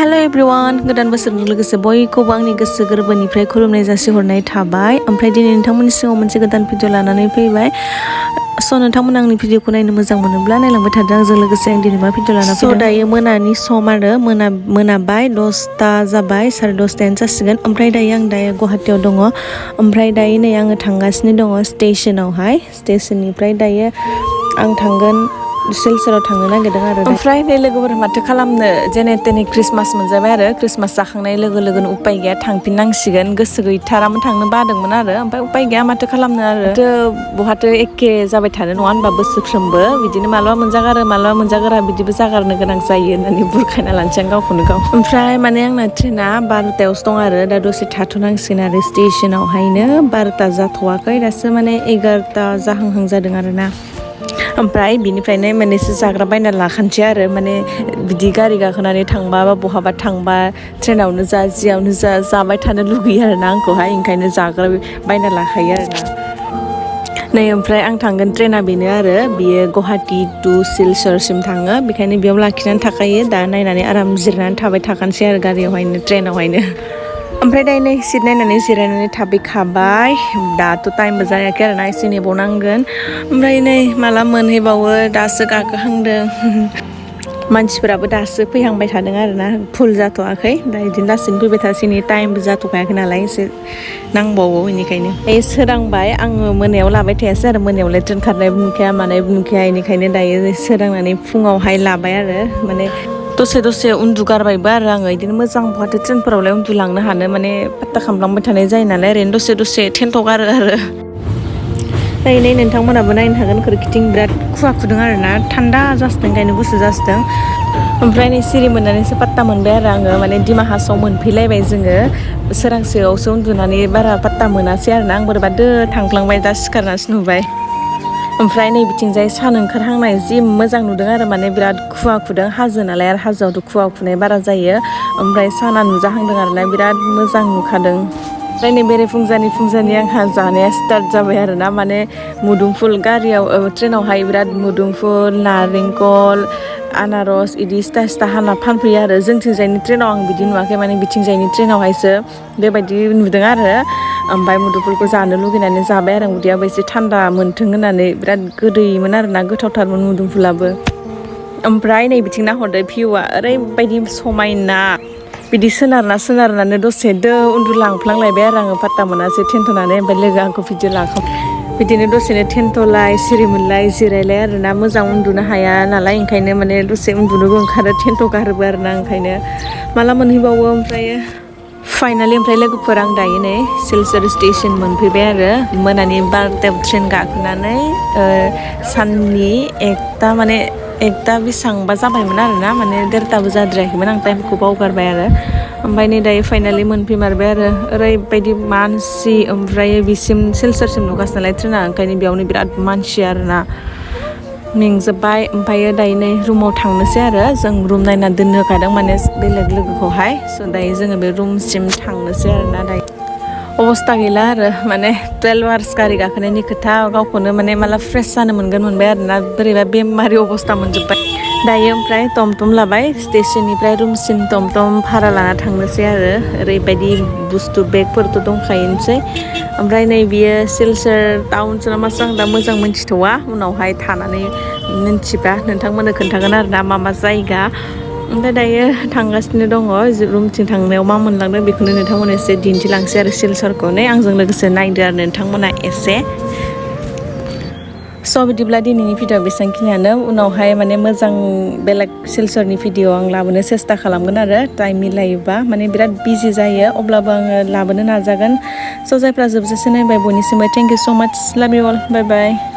Hello everyone, गोदान बोसोरजों लोगोसे बयखौबो आंनि गोसो गोरबोनिफ्राय खुलुमनाय जासिहरनाय थाबाय। ओमफ्राय दिनै नोंथांमोननि सिगाङाव मोनसे गोदान भिडिअ लानानै फैबाय। नोंथांमोना आंनि भिडिअखौ नायनो मोजां मोनोब्ला नायलांबाय थादो आंजों लोगोसे आं दिनै मा भिडिअ लाना फैदों। दायो मोनानि सम आरो मोनाबाय 10ता जाबाय 10:30 जासिगोन। ओमफ्राय दायो आं गुवाहाटीयाव दङ। ओमफ्राय दायो नै आङो थांगासिनो दङ स्टेशनावहाय। स्टेशननिफ्राय दायो आं थांगोन सेलसाराव थांनो नागिरदों आरो। ओमफ्राय नै लोगोफोर माथो खालामनो जेने तेने क्रिसमास मोनजाबाय आरो। क्रिसमास जाखांनाय लोगो लोगोनो उपाय गैया थांफिननांसिगोन। गोसो गैथारामोन थांनो बादोंमोन आरो। ओमफ्राय उपाय गैया माथो खालामनो आरो। बहाथो एखे जाबाय थानो नङा होनबा बोसोरफ्रोमबो बिदिनो मालाबा मोनजागारा बिदिबो जागारनो गोनां जायो होननानै बुरखायना लानोसै आं गावखौनो गाव। ओमफ्राय माने आंना ट्रेना 12तायावसो दं आरो। दा दसे थाथ'नांसिगोन आरो स्टेशनावहायनो। 12ता जाथ'वाखै दासो माने 11ता जाहांहां जादों आरोना। ओमफ्राय बिनिफ्रायनो मोननैसो जाग्रा बायना लाखानोसै आरो। माने बिदि गारि गाखोनानै थांबा बा बहाबा थांबा ट्रेनावनो जा जियावनो जा जाबाय थानो लुगैयो आरोना आंखौहाय। ओंखायनो जाग्रा बायना लाखायो आरोना। नै ओमफ्राय आं थांगोन ट्रेना बेनो आरो। बियो गुवाहाटी टु सिलचरसिम थाङो। बेखायनो बेयाव लाखिनानै थाखायो। दा नायनानै आराम जिरनानै थाबाय थाखानोसै आरो गारियावहायनो ट्रेनावहायनो। ओमफ्राय दायो नै सिट नायनानै जिरायनानै थाबैखाबाय। दाथ' टाइमबो जायाखै आरोना एसे नेबावनांगोन। ओमफ्राय नै माला मोनहैबावो दासो गाखोहांदों। मानसिफोराबो दासो फैहांबाय थादों आरोना फुल जाथ'वाखै। दा बिदिनो लासैनो फैबाय थासिगोन टाइमबो जाथ'खायाखै नालाय एसे नांबावो बेनिखायनो। सोरांबाय आङो मोनायाव लाबाय थायासै आरो। मोनायावलाय ट्रेन खारनायबो नुखाया मानायबो नुखाया बेनिखायनो दायो सोरांनानै फुङावहाय लाबाय आरो। माने दसे उन्दुगारबायबो आरो आङो। बिदिनो मोजां बहाथो ट्रेनफोरावलाय उन्दुलांनो हानो माने पात्ता खालामलांबाय थानाय जायो नालाय ओरैनो दसे थेन्थ'गारो आरो। दायो नै नोंथांमोनाबो नायनो हागोन खोरखिथिं बिराद खुवा खुदों आरोना। थान्दा जासोदों ओंखायनो गुसु जासोदों। ओमफ्राय नै सिरि मोननानैसो पात्ता मोनबाय आरो आङो। माने डिमा हासाव मोनफैलायबाय जोङो। सोरांसेयावसो उन्दुनानै बारा पात्ता मोनासै आरोना। आं बोरैबा थांफ्लांबाय दा सिखारनासो नुबाय। ओमफ्राय नै बिथिंजाय सान ओंखारहांनाय जि मोजां नुदों आरो। माने बिराद खुवा खुदों हाजो नालाय आरो हाजोआवथ' खुवा खुनाय बारा जायो। ओमफ्राय साना नुजाहांदों आरोना बिराद मोजां नुखादों। ओमफ्राय नै फुंजानि आंहा जानाया स्टार्ट जाबाय आरोना। माने मुदुमफुल गारियाव ट्रेनावहाय बिराद मुदुमफुल नारेंखल आनारस इदि सिथा हाना फानफैयो आरो। जोंथिंजायनि ट्रेनाव आं बिदि नुवाखै माने बिथिंजायनि ट्रेनावहायसो बेबायदि नुदों आरो। ओमफ्राय मुदुमफुलखौ जानो लुगैनानै जाबाय आरो। उदैयाबो एसे थान्दा मोनथों होननानै बिराद गोदैमोन आरोना गोथावथारमोन मुदुमफुलाबो। ओमफ्राय नै बिथिं नाहरदो भिउआ ओरैबायदि समायना। बिदि सोनारनानै दसे उन्दुलांफ्लांलायबाय आरो आङो पात्ता मोनासै थेन्थ'नानै। ओमफ्राय लोगोआ आंखौ भिडिअ बिदिनो दसेनो थेन्थ'लाय सिरि मोनलाय जिरायलाय आरोना। मोजां उन्दुनो हाया नालाय ओंखायनो माने दसे उन्दुनोबो ओंखारो थेन्थ'गारोबो आरोना। ओंखायनो माला मोनहैबावो। ओमफ्राय फाइनालि ओमफ्राय लोगोफोर आं दायो नै सिलचर स्टेशन मोनफैबाय आरो। मोनानि 12तायाव ट्रेन गाखोनानै साननि 1ता बेसेबांबा जाबायमोन आरोना। माने 1:30बो जाद्रायाखैमोन आं टाइमखौ बावगारबाय आरो। ओमफ्राय नै दायो फाइनालि मोनफैमारबाय आरो। ओरैबायदि मानसि ओमफ्राय बिसिम सिलचरसिम नुगासिनो नालाय ट्रेना ओंखायनो बेयावनो बिराद मानसि आरोना। मेंजोब्बाय। ओमफ्राय दायो नै रुमाव थांनोसै आरो। जों रुम नायना दोननो होखादों माने बेलेग लोगोखौहाय। दायो जोङो बे रुमसिम थांनोसै आरोना। दायो अबस्था गैला आरो माने 12 आवार्स गारि गाखोनायनि खोथा गावखौनो माने माला फ्रेस जानो मोनबाय आरोना। बोरैबा बेमारि अबस्था मोनजोब्बाय। दायो ओमफ्राय टमटम लाबाय स्टेशननिफ्राय रुमसिम टमटम भारा लाना थांनोसै आरो। ओरैबायदि बुस्थु बेगफोरथ' दंखायोनोसै। ओमफ्राय नै बियो सिलचर टाउनसो ना मासो आं दा मोजां मोनथिथ'वा। उनावहाय थानानै मिन्थिबा नोंथांमोननो खोन्थागोन आरोना मा जायगा। ओमफ्राय दायो थांगासिनो दङ। रुमथिं थांनायाव मा मोनलांदों बेखौनो नोंथांमोननो एसे दिन्थिलांसै आरो सिलचरखौ। आंजों लोगोसे नायदो आरो नोंथांमोना एसे। बिदिब्ला दिनैनि भिडिअ बेसेबांखिनियानो। उनावहाय माने मोजां बेलेग सिलचरनि भिडिअ आं लाबोनो सेस्था खालामगोन आरो। टाइम मिलायोबा माने बिराद बिजि जायो अब्लाबो आङो लाबोनो नाजागोन। जायफ्रा जोबजासे नायबाय बयनिसिमबो थेंक इउ स' माच। लाभ इउ अल। बाय बाय।